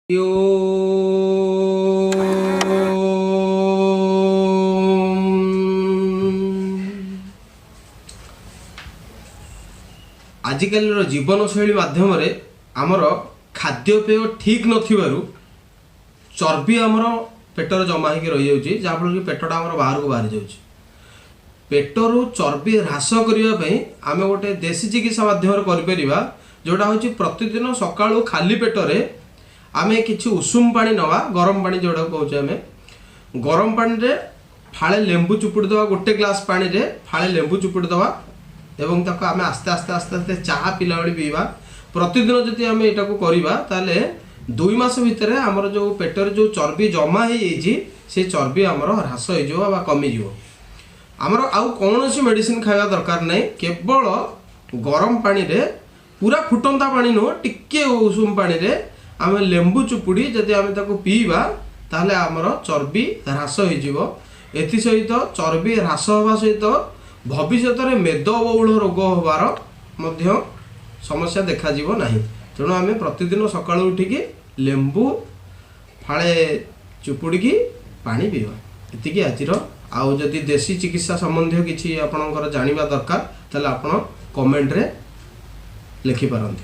ଓମ୍। ଆଜିକାଲିର ଜୀବନଶୈଳୀ ମାଧ୍ୟମରେ ଆମର ଖାଦ୍ୟପେୟ ଠିକ୍ ନଥିବାରୁ ଚର୍ବି ଆମର ପେଟରେ ଜମା ହେଇକି ରହିଯାଉଛି, ଯାହାଫଳରେ କି ପେଟଟା ଆମର ବାହାରକୁ ବାହାରି ଯାଉଛି। ପେଟରୁ ଚର୍ବି ହ୍ରାସ କରିବା ପାଇଁ ଆମେ ଗୋଟେ ଦେଶୀ ଚିକିତ୍ସା ମାଧ୍ୟମରେ କରିପାରିବା, ଯେଉଁଟା ହେଉଛି ପ୍ରତିଦିନ ସକାଳୁ ଖାଲି ପେଟରେ ଆମେ କିଛି ଉଷୁମ ପାଣି ନେବା, ଗରମ ପାଣି ଯେଉଁଟାକୁ କହୁଛେ ଆମେ। ଗରମ ପାଣିରେ ଫାଳେ ଲେମ୍ବୁ ଚୁପୁଡ଼ି ଦେବା, ଗୋଟେ ଗ୍ଲାସ୍ ପାଣିରେ ଫାଳେ ଲେମ୍ବୁ ଚୁପୁଡ଼ି ଦେବା ଏବଂ ତାକୁ ଆମେ ଆସ୍ତେ ଆସ୍ତେ ଆସ୍ତେ ଆସ୍ତେ ଚାହା ପିଲା ଭଳି ପିଇବା। ପ୍ରତିଦିନ ଯଦି ଆମେ ଏଇଟାକୁ କରିବା, ତାହେଲେ 2 ମାସ ଭିତରେ ଆମର ଯେଉଁ ପେଟରେ ଯେଉଁ ଚର୍ବି ଜମା ହେଇଯାଇଛି, ସେ ଚର୍ବି ଆମର ହ୍ରାସ ହେଇଯିବ ବା କମିଯିବ। ଆମର ଆଉ କୌଣସି ମେଡ଼ିସିନ ଖାଇବା ଦରକାର ନାହିଁ। କେବଳ ଗରମ ପାଣିରେ, ପୁରା ଫୁଟନ୍ତା ପାଣି ନୁହଁ, ଟିକେ ଉଷୁମ ପାଣିରେ ଆମେ ଲେମ୍ବୁ ଚୁପୁଡ଼ି ଯଦି ଆମେ ତାକୁ ପିଇବା, ତାହେଲେ ଆମର ଚର୍ବି ହ୍ରାସ ହେଇଯିବ। ଏଥିସହିତ ଚର୍ବି ହ୍ରାସ ହେବା ସହିତ ଭବିଷ୍ୟତରେ ମେଦବହୁଳ ରୋଗ ହେବାର ମଧ୍ୟ ସମସ୍ୟା ଦେଖାଯିବ ନାହିଁ। ତେଣୁ ଆମେ ପ୍ରତିଦିନ ସକାଳୁ ଉଠିକି ଲେମ୍ବୁ ଫାଳେ ଚୁପୁଡ଼ିକି ପାଣି ପିଇବା, ଏତିକି ଆଜିର। ଆଉ ଯଦି ଦେଶୀ ଚିକିତ୍ସା ସମ୍ବନ୍ଧୀୟ କିଛି ଆପଣଙ୍କର ଜାଣିବା ଦରକାର, ତାହେଲେ ଆପଣ କମେଣ୍ଟରେ ଲେଖିପାରନ୍ତି।